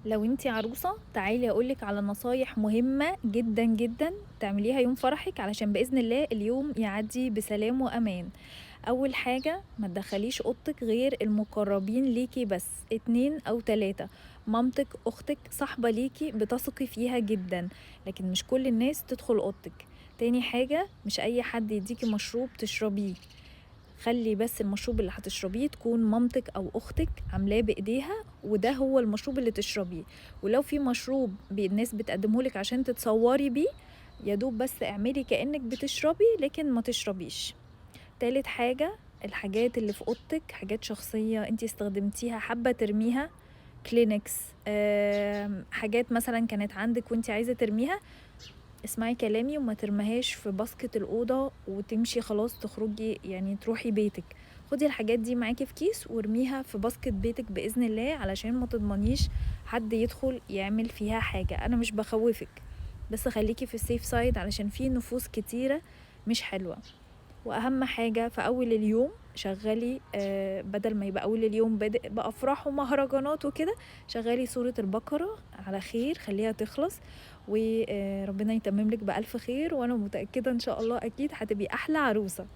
لو انتي عروسة تعالي اقولك على نصايح مهمة جدا جدا تعمليها يوم فرحك علشان بإذن الله اليوم يعدي بسلام وأمان. أول حاجة ما تدخليش أوضتك غير المقربين ليكي بس، 2 أو 3، مامتك، أختك، صاحبة ليكي بتثقي فيها جدا، لكن مش كل الناس تدخل أوضتك. تاني حاجة مش أي حد يديكي مشروب تشربيه، خلي بس المشروب اللي هتشربيه تكون مامتك او اختك عاملاه بايديها، وده هو المشروب اللي تشربيه. ولو في مشروب الناس بتقدمهولك عشان تتصوري بيه، يا دوب بس اعملي كأنك بتشربي لكن ما تشربيش. تالت حاجة الحاجات اللي في اوضتك، حاجات شخصية انتي استخدمتيها حابة ترميها، كلينكس، حاجات مثلا كانت عندك وانتي عايزة ترميها، اسمعي كلامي وما ترميهاش في basket الأوضة وتمشي خلاص تخرجي، يعني تروحي بيتك. خدي الحاجات دي معاكي في كيس وارميها في basket بيتك بإذن الله، علشان ما تضمنيش حد يدخل يعمل فيها حاجة. أنا مش بخوفك، بس خليكي في ال safe side علشان في نفوس كتيرة مش حلوة. وأهم حاجة في أول اليوم شغلي، بدل ما يبقى أول اليوم بادئ بأفراح ومهرجانات وكده، شغلي سورة البقرة على خير، خليها تخلص، وربنا يتمم لك بألف خير، وأنا متأكدة إن شاء الله أكيد هتبقي أحلى عروسة.